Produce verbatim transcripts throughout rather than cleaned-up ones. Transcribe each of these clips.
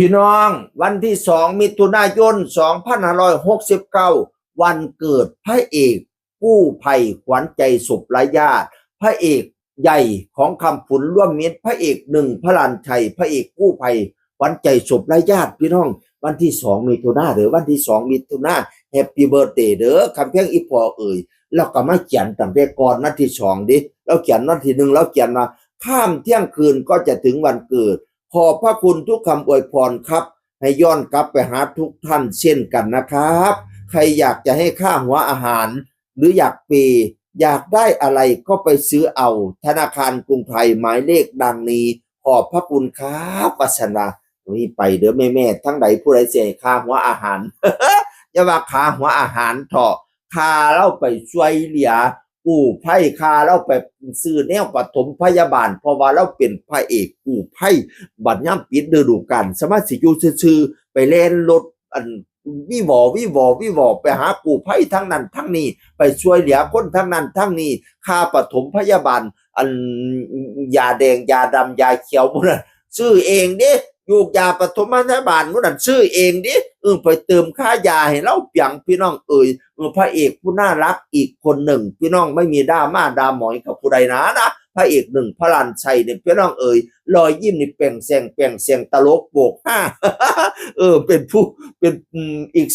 พี่น้อง วันที่สองมิถุนายนสองพันห้าร้อยหกสิบเก้า วันเกิดพระเอกกู้ภัยขวัญใจศพไร้ญาติ พระเอกใหญ่ของคำผุนร่วมมิตร พระเอกหนึ่งพระลานชัย พระเอกกู้ภัยขวัญใจศพไร้ญาติ พี่น้อง วันที่สองมิถุนาเด้อ วันที่สองมิถุนา Happy Birthday เด้อ คำเพียงอีพ่อเอ่ย เราก็มาเขียนตั้งแต่ก่อนวันที่สองเด้ เราเขียนวันที่หนึ่ง เราเขียนว่า ข้ามเที่ยงคืนก็จะถึงวันเกิด ขอบพระคุณทุกคำอวยพรครับ ให้ย้อนกลับไปหาทุกท่านเช่นกันนะครับ ใครอยากจะให้ค่าหัวอาหาร หรืออยากเปย์ อยากได้อะไรก็ไปซื้อเอา ธนาคารกรุงไทยหมายเลขดังนี้ ขอบพระคุณครับ ว่าซั่นว่า นี่ไปเด้อแม่ๆ ทั้งใดผู้ใดสิให้ค่าหัวอาหาร อย่าว่าค่าหัวอาหารเถาะ ค่าเราไปช่วยเหลือกู้ภัย ค่าเราไปซื้อแนวปฐมพยาบาล เพราะว่าเราเป็นพระเอกกู้ภัย บัดยามปิดฤดูกาล สามารถสิอยู่ซื่อๆ ไปแล่นรถ อัน วิวอวิวอวิวอ ไปหากู้ภัยทั้งนั้นทั้งนี้ ไปช่วยเหลือคนทั้งนั้นทั้งนี้ ค่าปฐมพยาบาล อัน ยาแดง ยาดำ ยาเขียวหมดน่ะ ซื้อเองเด้ ยูกยาปฐมพยาบาลหมดนั่น ซื้อเองเด้ เออ ไปเติมค่ายาให้เราเปียง พี่น้องเอ่ย เออ พระเอกผู้น่ารักอีกคนหนึ่ง พี่น้อง ไม่มีด้าม่าด้าหมอยกับผู้ใดนะนะ พระเอกหนึ่งพระลานชัยเนี่ย พี่น้องเอ่ย รอยยิ้มนี่แป่งแสงแป่งแสง ตลกโปกฮา เออ เป็นผู้ เป็น อืม อีก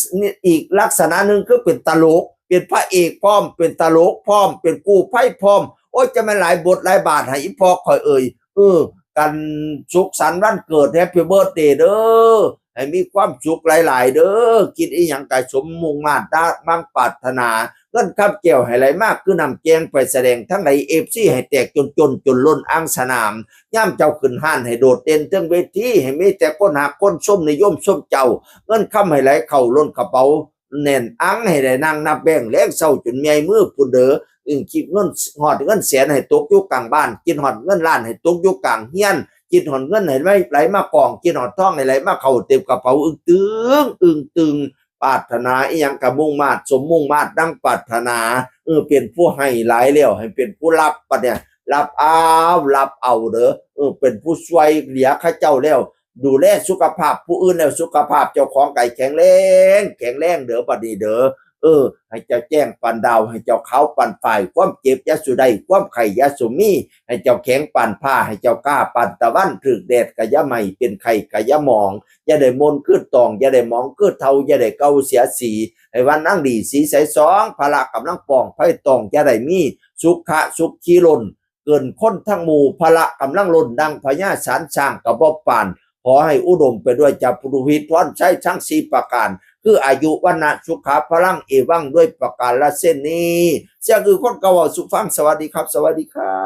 อีกลักษณะหนึ่งคือเป็นตลก เป็นพระเอกพร้อม เป็นตลกพร้อม เป็นกู้ภัยพร้อม โอ้ย จะแม่นหลายบทหลายบาทให้อีพ่อข่อยเอ่ย เออ กันสุขสันต์วันเกิด Happy Birthday เด้อ ให้มีความสุขหลายๆ เด้อ คิดอีหยังก็สมมุ่งมาดดังปรารถนา เงินคำแก้วให้ไหลมากคือน้ำแกง ไปแสดงทั้งหลาย เอฟซี ให้แตกจนจนจนล้นอ่างสนาม ยามเจ้าขึ้นฮ้านให้โดดเด่นเทิงเวที ให้มีแต่คนฮักคนชมนิยมชมเจ้า เงินคำให้ไหลเข้าล้นกระเป๋า แน่นอังให้ได้นั่งนับแบงค์ แลงเช้าจนเมื่อยมือพุ้นเด้อ อึ้งคิดเงินฮอดเงินแสนให้ตกอยู่กลางบ้าน คิดฮอดเงินล้านให้ตกอยู่กลางเฮือน คิดฮอดเงินให้ไหล ไหลมากอง คิดฮอดทองให้ไหลมาเข้าเต็มกระเป๋า อึ้งตึง อึ้งตึง ปรารถนาอีหยังก็มุ่งมาด สมมุ่งมาดดังปรารถนา เออ เป็นผู้ให้หลายแล้ว ให้เป็นผู้รับบัดเนี่ย รับเอา รับเอาเด้อ เออ เป็นผู้ช่วยเหลือเขาเจ้าแล้ว ดูแลสุขภาพผู้อื่นแล้ว สุขภาพเจ้าของก็แข็งแรง แข็งแรงเด้อ บัดนี้เด้อ เออ ให้เจ้าแจ้งปานดาว ให้เจ้าขาวปานฝ้าย ความเจ็บอย่าสู่ได้ ความไข้อย่าสู่มี ให้เจ้าแข็งปานผ้า ให้เจ้ากล้าปานตะวัน ถืกแดดก็อย่าไหม้ เป็นไข้ก็อย่าหมอง อย่าได้มนคือตอง อย่าได้หมองคือเฒ่า อย่าได้เก่าเสียสี ให้วันนั่งดีสีใสสอง พละกำลังป่อง ไผต้องอย่าได้มี สุขะสุขีล้น เกินคนทั้งหมู่ พละกำลังล้น ดังพญาสารช้างกระบอกปาน ขอให้อุดมไปด้วยจตุรพิธพรชัยทั้งสี่ประการ คืออายุ วรรณะ สุขะ พลัง เอวัง ด้วยประการละเช่นนี้ เสียงคือคนเก่าสู่ฟัง สวัสดีครับ สวัสดีครับ